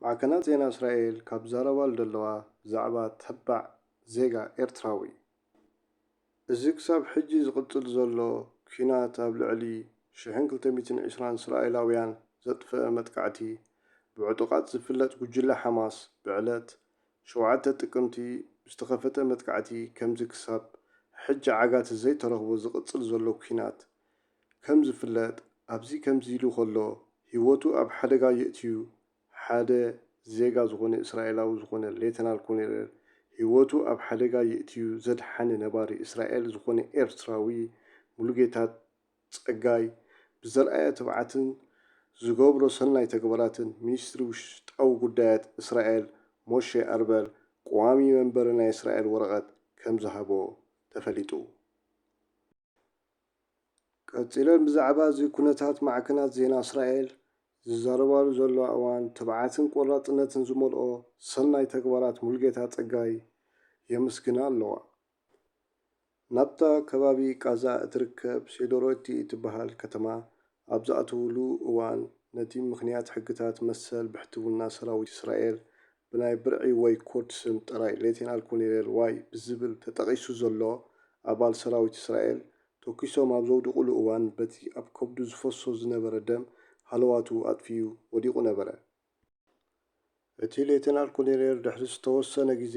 ማዕከናት ዜና እስራኤል ካብ ዝዛረባሉ ዘለዋ ብዛዕባ ተባዕ ዜጋ ኤርትራዊ፣ እዚ ክሳብ ሕጂ ዝቕጽል ዘሎ ኲናት ኣብ ልዕሊ ሽሕን ክልተ ሚእትን ዕስራን እስራኤላውያን ዘጥፍአ መጥቃዕቲ ብዕጡቓት ዝፍለጥ ጉጅለ ሓማስ ብዕለት ሸውዓተ ጥቅምቲ ብዝተኸፈተ መጥቃዕቲ ከምዚ ክሳብ ሕጂ ዓጋቲ ዘይተረኽቦ ዝቕጽል ዘሎ ኲናት ከም ዝፍለጥ፣ ኣብዚ ከምዚ ኢሉ ከሎ ህይወቱ ኣብ ሓደጋ የእትዩ ሓደ ዜጋ ዝኾነ እስራኤላዊ ዝኾነ ሌተናል ኮሎኔል ህይወቱ ኣብ ሓደጋ የእትዩ ዘድሓነ ነባሪ እስራኤል ዝኾነ ኤርትራዊ ሙሉጌታ ጸጋይ ብዘርኣዮ ትብዓትን ዝገብሮ ሰናይ ተግባራትን ሚኒስትሪ ውሽጣዊ ጉዳያት እስራኤል ሞሼ ኣርበል ቀዋሚ መንበሪ ናይ እስራኤል ወረቐት ከም ዝሃቦ ተፈሊጡ። ቀጺለን ብዛዕባ እዚ ኩነታት ማዕከናት ዜና እስራኤል ዝዛረባሉ ዘለዋ እዋን ትብዓትን ቆራጽነትን ዝመልኦ ሰናይ ተግባራት ሙሉጌታ ጸጋይ የመስግና ኣለዋ። ናብታ ከባቢ ቃዛ እትርከብ ሴዶሮቲ እትበሃል ከተማ ኣብ ዝኣተውሉ እዋን ነቲ ምኽንያት ሕግታት መሰል ብሕትውና ሰራዊት እስራኤል ብናይ ብርዒ ወይ ኮድ ስም ጥራይ ሌተናል ኮሎኔል ዋይ ብዝብል ተጠቒሱ ዘሎ ኣባል ሰራዊት እስራኤል ተኲሶም ኣብ ዘውድቑሉ እዋን በቲ ኣብ ከብዱ ዝፈሶ ዝነበረ ደም ሃለዋቱ ኣጥፊኡ ወዲቑ ነበረ። እቲ ሌተናል ኮሎኔል ድሕሪ ዝተወሰነ ግዜ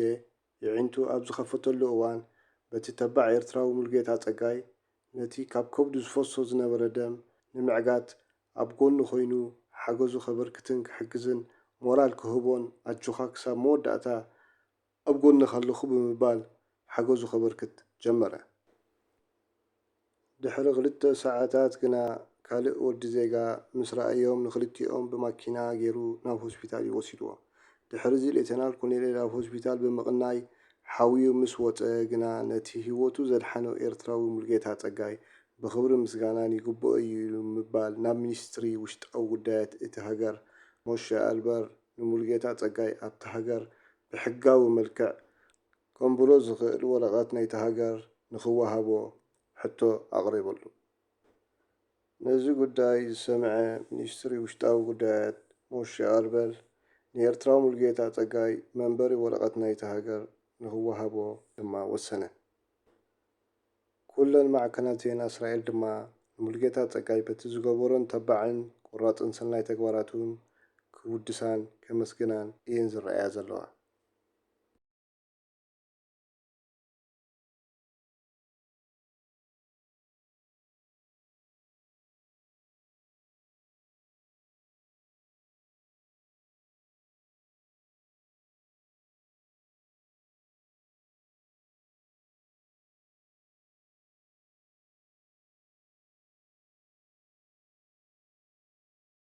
የዒንቱ ኣብ ዝኸፈተሉ እዋን በቲ ተባዕ ኤርትራዊ ሙሉጌታ ጸጋይ ነቲ ካብ ከብዱ ዝፈሶ ዝነበረ ደም ንምዕጋት ኣብ ጎኑ ኮይኑ ሓገዙ ከበርክትን ክሕግዝን ሞራል ክህቦን ኣጆኻ ክሳብ መወዳእታ ኣብ ጎንኻ ኣለኹ ብምባል ሓገዙ ከበርክት ጀመረ። ድሕሪ ክልተ ሰዓታት ግና ካልእ ወዲ ዜጋ ምስ ረኣዮም ንክልቲኦም ብማኪና ገይሩ ናብ ሆስፒታል እዩ ወሲድዎ። ድሕሪ እዚ ሌተናል ኮሎኔል ኣብ ሆስፒታል ብምቕናይ ሓውዩ ምስ ወጸ ግና ነቲ ህይወቱ ዘድሓኖ ኤርትራዊ ሙሉጌታ ጸጋይ ብኽብሪ ምስጋናን ይግብኦ እዩ ምባል ናብ ሚኒስትሪ ውሽጣዊ ጉዳያት እቲ ሃገር ሞሼ ኣርበል ንሙሉጌታ ጸጋይ ኣብቲ ሃገር ብሕጋዊ መልክዕ ከንብሮ ዝኽእል ወረቐት ናይቲ ሃገር ንኽወሃቦ ሕቶ ኣቕሪበሉ። ነዚ ጉዳይ ዝሰምዐ ሚኒስትሪ ውሽጣዊ ጉዳያት ሞሼ ኣርበል ንኤርትራዊ ሙሉጌታ ጸጋይ መንበሪ ወረቐት ናይቲ ሃገር ንኽወሃቦ ድማ ወሰነ። ኩለን ማዕከናት ዜና እስራኤል ድማ ንሙሉጌታ ጸጋይ በቲ ዝገበሮን ተባዕን ቆራጽን ሰናይ ተግባራቱን ክውድሳን ከመስግናን እየን ዝረኣያ ዘለዋ።